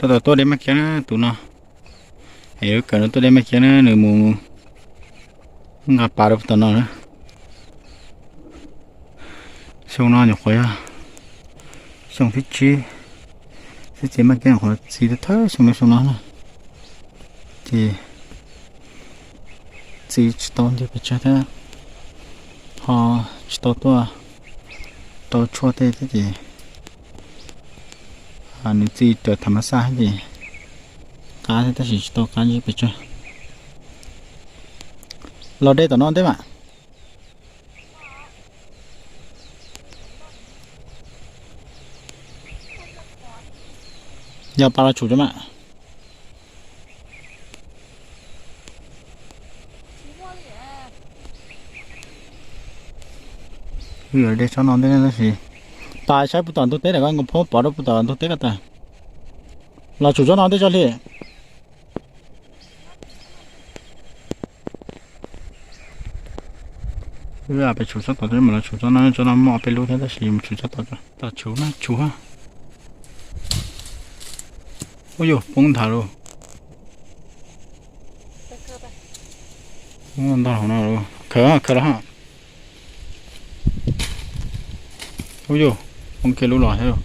Tab tom tuaj deb maj kiag na tus no. Es yuav kawm no tuaj deb maj kiag na, nws mus nqa pas rau puag tom no na. Xyoo no nyuam qhuav yog xyoo thib tsib, xib txiv maj kiag nyuam qhuav txiv thawj xyoo no, xyoo no na. Ces txiv tsis tau nce pes tsawg thiab, ho tsis tau tuaj rau tshuaj tej thiab ces nws txiv raws tham mas xaj ces qab thiab tab sis tsis tau qab nce pes tsawg. Los de tom no ntej mas. Yog pas los tshum tso mas. Wb yuav de tsob no ntej tab sis pas saib puag tom ntug teb lawm, koj nkaus phob pov rau puag tom ntug teb ko tas. Los tshum tsob no ntej tso hli. Wb pes tshum tsob tom, mam los tshum tsob no, tsob no muaj ob peb lub thiab tab sis mus tshum tsob tom, tom tshum na, tshum ha. Ub yus, poob nthav lauj. Ntog hauv no, khaws, khaws los ha. Ub yus, poob kiag lub los thiab.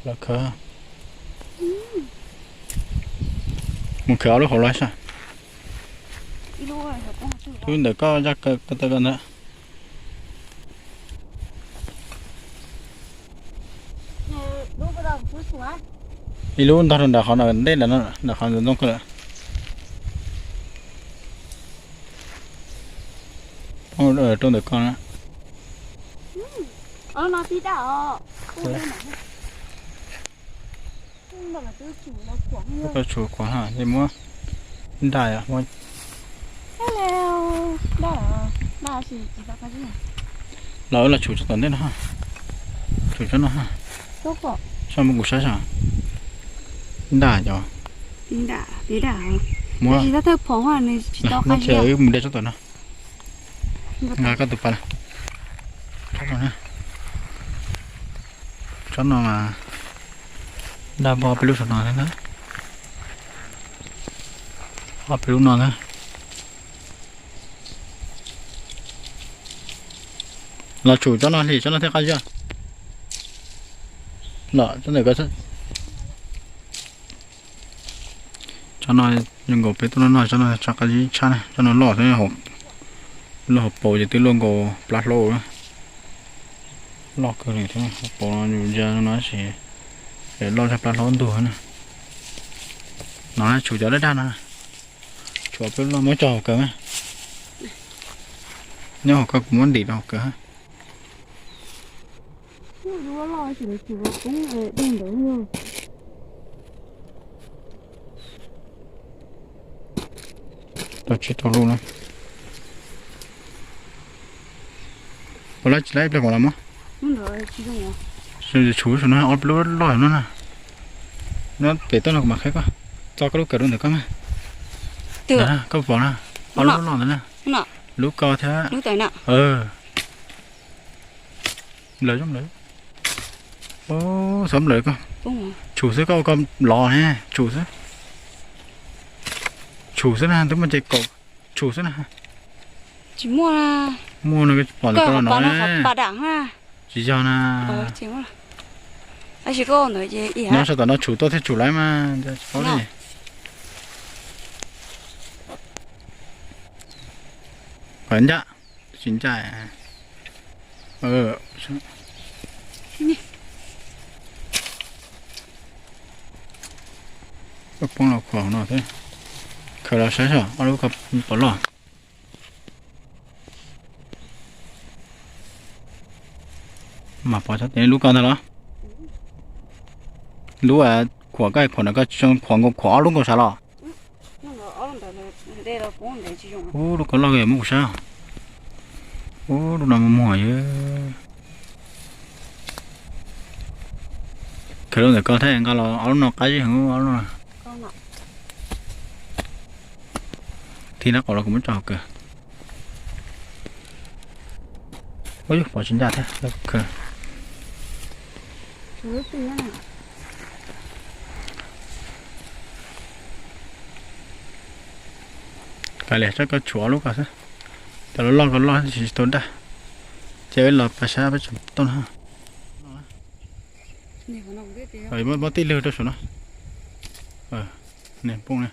Los khaws, mus khaws ob lub hauv los sas. Twb ntawm koj zaj ko taw ko ntawd. Ib lub ntog rau nram qhov ntej lawm, nram qhov ntoo ko lawm. Rau ntawm ko na. Koj tshum kuav ha, muab daj, muab los, los tshum tsob tom ntej no ha. Tshum tsob no ha. Tsob muab kuv saib saib. Daj cov. Muab, muab tsis wb mus de tsob tom no. Nqa koj tus pas. Tsob no mas daj npog peb lub saum no thiab na. Ob peb lub no na. Los tshum tsob no hli, tsob no thiaj qab zib. Los tsob ntawm ko. Tsob no zoo nkaus peb tuaj noj noj, tsob no tsob qab zib tshaj na, tsob no loj thiab, loj hauv paus ces twb luaj nkaus plab hlaub. Loj kawg li thiab, hauv paus no yus ya no tab sis loj tshaj plab hlaub ntug na. No tshum cov daj daj no, tshum peb lub no muab tso hauv kawg na. Nyob hauv ko kuv muab ntim rau hauv kawg. Tau tsis tau lub na. Puas lab tsis lab ib pliag kuv los muab. Tshum saum no ob lub loj no na. Nyob pem toj no kuv mam qhib koj. Tso koj lub kawm rau ntawm koj na. Koj pom na, ob lub loj ntawd na. Lub ko thiab. Lawv zoo lawv. Xov lawv koj. Tshum xwb, koj ua koj lov ne, tshum xwb. Tshum xwb na, twb muaj ces kaum, tshum xwb na. Muaj no pom ntawm koj los no. Tsis yog na. Nyob sab tom no tshum tuaj thiaj tshum lawm mas. Qhov ncaj, tsis ncaj. Poob los khuam no thiab. Khaws los saib saib ob lub ko puas loj. Mas pov xyov tes lub ko ntag los? Lub khuam ko, khuam no ko tsis zoo, khuam nkaus, khuam ob lub nkaus sav los? Ub, lub ko loj kawg, muab kuv saib. Ub, lub no muag muag yog. Khaws lub ntawm ko thiab, nqa los ob lub no qab zib heev, ob lub no. Thib nab qaum los kuv muab tso hauv kawg. Ub, pov tsis ncaj thiab. Khaws. Tshum lub twg na? Kav liam, tso koj tshuam ob lub ko xwb. Cov loj loj ko loj tsis tau daj. Ces wb los pas sab peb tseem tau no. Muab tij lwg rau saum no. Niag poob ne.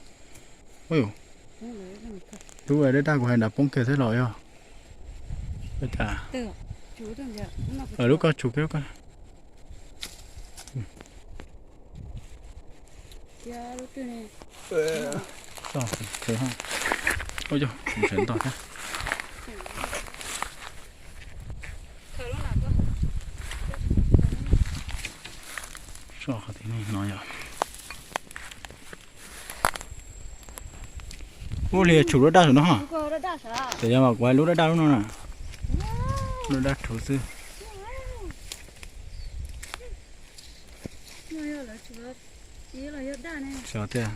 Lub daj daj kuv hais nrad poob kiag thiab los yog. Lub ko tshuam kiag lub ko. Ntog thiab. Soj qhov tiag no yom. Ub, li tshum lub daj saum no ho. Ces yog mas kuv hais lub daj daj lub no na. Lub daj rhuv xwb. Xyov tiag.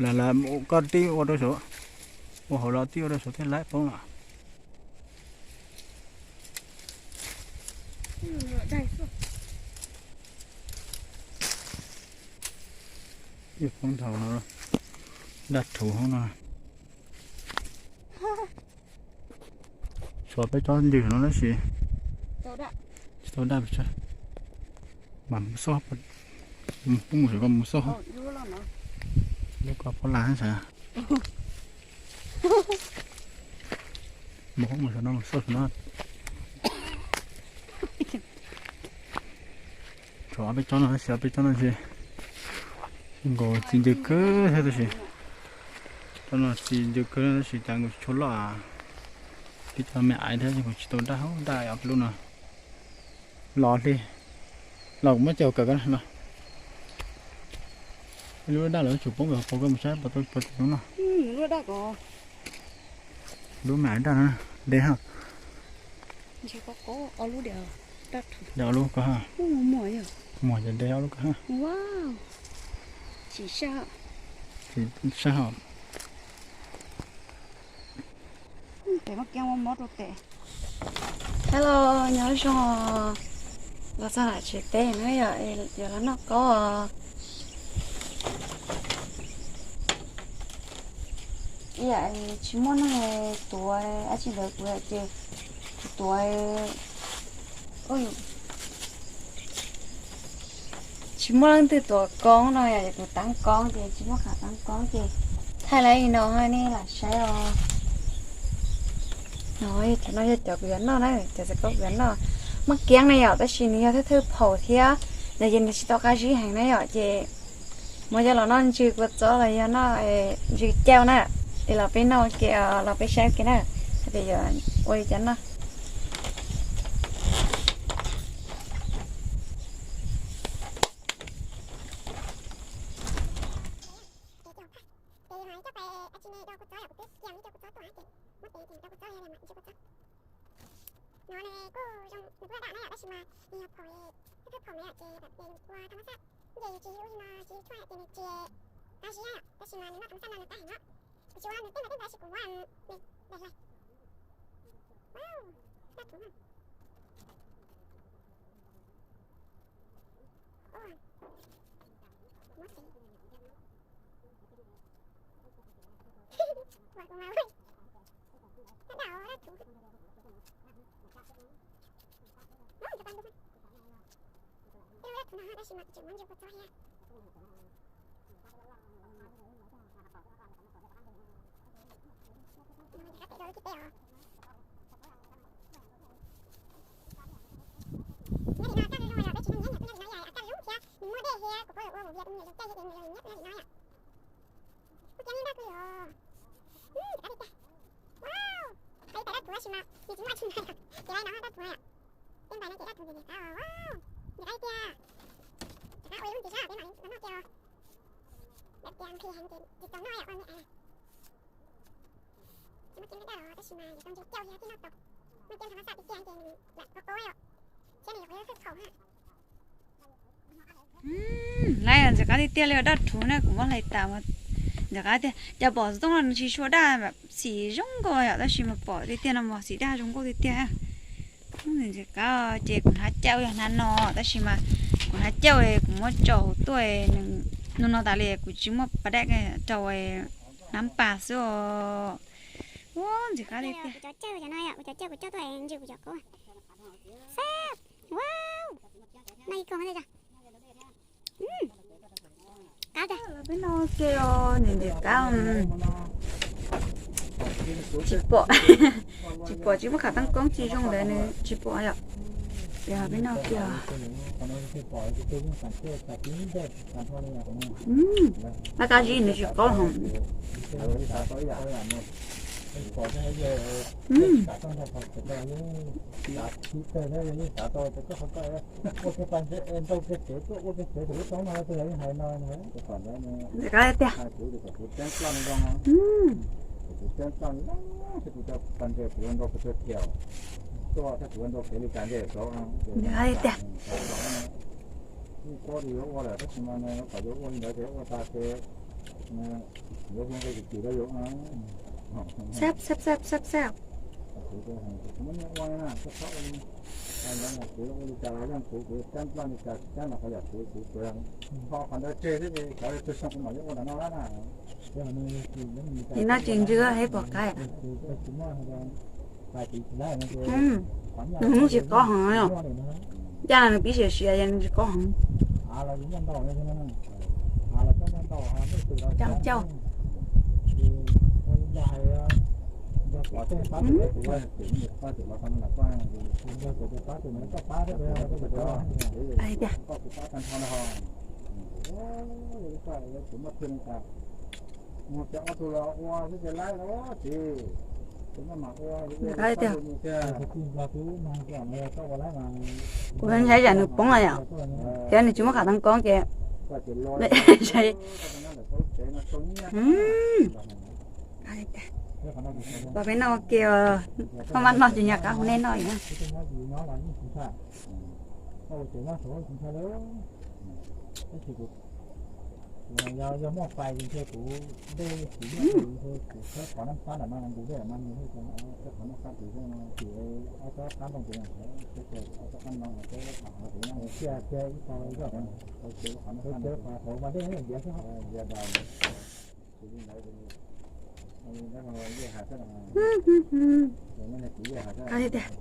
Lam lam koj tib ua rau saum, ua hauv los tib ua rau saum thiaj laib poob lawm. Poob dhau no, daj rhuv hoob no. Xyov peb tsob ntws no tab sis tsis tau daj pes tsawg. Mas mus xauj, peb mus saum ko mus xauj. Lub ko pob las xav. Mus saum no mus xauj saum no. Tshuav ob peb tsob no tab sis ob peb tsob no ces nkaus txiv ncw kawg thiab tab sis, tsob no txiv ncw kawg tab sis cas nkaus tsis tshua loj. Tib co me aiv thiab nkaus tsis tau daj, daj ob peb lub no. Los hli, los kuv muab coj kawm koj los. Ib lub daj lawm tsum poob kawm qhov koj mus saib puas tau puas tau no. Lub me aiv daj no, deb ha. Deb ob lub ko ha. Muag ces deb ob lub ko ha. Tsis sab ho. Hello, nyob zoo. Los txog lam tsev teb no yom, yuav los noj qaub os. Ib yam tsis muaj neeg tuav dab tsi ntawd kuv ces kuv tuav. Tsis muaj leej twg tuav koob no yom, kuv taab koob ces tsis muaj qhov taab koob ces thaij lawm li no nej lam saib os. No, cov no yog cov kuv yuav noj na, cov xav koob kuv yuav noj. Muaj kiab na yom, tab sis nws yog thawj thawj phaum thiab, nws ces nws tsis tau qab zib heev na yom, ces muab coj los noj ntsw kua txob los yog noj ntsw cauj na, es los peb noj ke, los peb saib ke na, hais tias yuav ua li cas noj. Ces ho coj pais a tsi ne, rau kua txob yom, kuv twb cia li rau kua txob tuaj ces muab tes ces rau kua txob, ntsw kua txob. No ne kuj zoo, nws kuj dam na yom, tab sis mas nws yog phaum, thawj thawj phaum na yom, ces ua thab mab xaj, nce yus tsis ua li no tsis tshuaj ces nws tsis qab zib yom, tab sis mas nws noj thab mab xaj no nws qab heev os. Kuv tsis ua nws tej ntawd tej ntawd tab sis kuv muab hlais. Wow, daj rhuv na. Muab tes. Ua kuv mas ua daj daj rhuv. Ua daj rhuv no tab sis mas tseem muab ntsw kua txob thiab. Nyob li no kaj zoo zoo yom, peb tsis neeg nyiab nyuam kuj nyob li no yom, kaj zoo thiab nws muaj dej thiab, kuv pab ua mus vias tus me nyuam zoo caij thiab ces me nyuam zoo nyiam kuj nyob li no yom. Kuj ceev li daj kuj yom. Rov qab li tiag. Wow, qhov ib tais daj rhuv tab sis mas nws tsis muaj daj rhuv na yom, ces li no daj rhuv na yom. Tej ntais no ces daj rhuv ces nws qab, wow, rov qab li tiag. Rov qab ua ib lub ntsw sab peb mam li noj ke os. Dawm tias nqhis heev ces tsis tau noj yom, ua me es. Tsis muaj ceeb daj los tab sis mas yus tau ntsw cauj thiab thiaj noj tau. Muaj ceeb thab mab xaj tiag tiag ces nws lam qab qab yom, thiab nws yuav qhov thawj phaum na. Lawv ntxim qab tiag tiag li daj rhuv na, kuv muab hlais tas mas ntxim qab tiag. Cas pom xov tooj no nws tsis tshua daj, xim zoo nkauj yom, tab sis mas pom tiag tiag no mas xim daj zoo nkauj tiag tiag. Ntxim qab ces kuv hnav cauj yog hnav no, tab sis mas kuv hnav cauj kuv muab tsaus hauv tuaj, nws no tas li kuv tsis muaj pas daj rau, hnav pas xwb os. Ua ntxim qab li tiag. Kuv cov cauj cov no yom, kuv cov cauj kuv coj tuaj ntsw kuv cov kaub. Sab, wow, no ib ko. Qab tiag. Peb noj ke os, ntxim qab. Tsis pom, tsis pom, tsis muaj qhov teeb koob tsis zoo ntawd nws tsis pom yom. Ces peb noj ke os. Laj kab zib nws tsis qaub heev. Ntxim qab tiag. Ntxim qab tiag. Sab sab sab sab sab. Nim no tsis ntsws hais pom qab. Nws tsis qaub heev os. Cas nws pib siav siav es nws tsis qaub heev. Cauj cauj. Tiag. Ntxim qab tiag. Kuv ntshai tsam nws poob yom, ces nws tsis muaj qhov teeb koob ces. Peb noj ke, koj maj noj ces nyuam qab hu nej noj. Yog muaj pais ntshe kuv dej tsis muaj, kuv khawb qhov naj qab ntawm no nqus dej ntawm no nws thiaj tau khawb qhov naj qab tis, tis ob tsob qab ntoo tis, ob tsob qab no, tis ib qho zoj, tis qhov no, tis qhov hauv mas dej ntiav xwb. Tiag.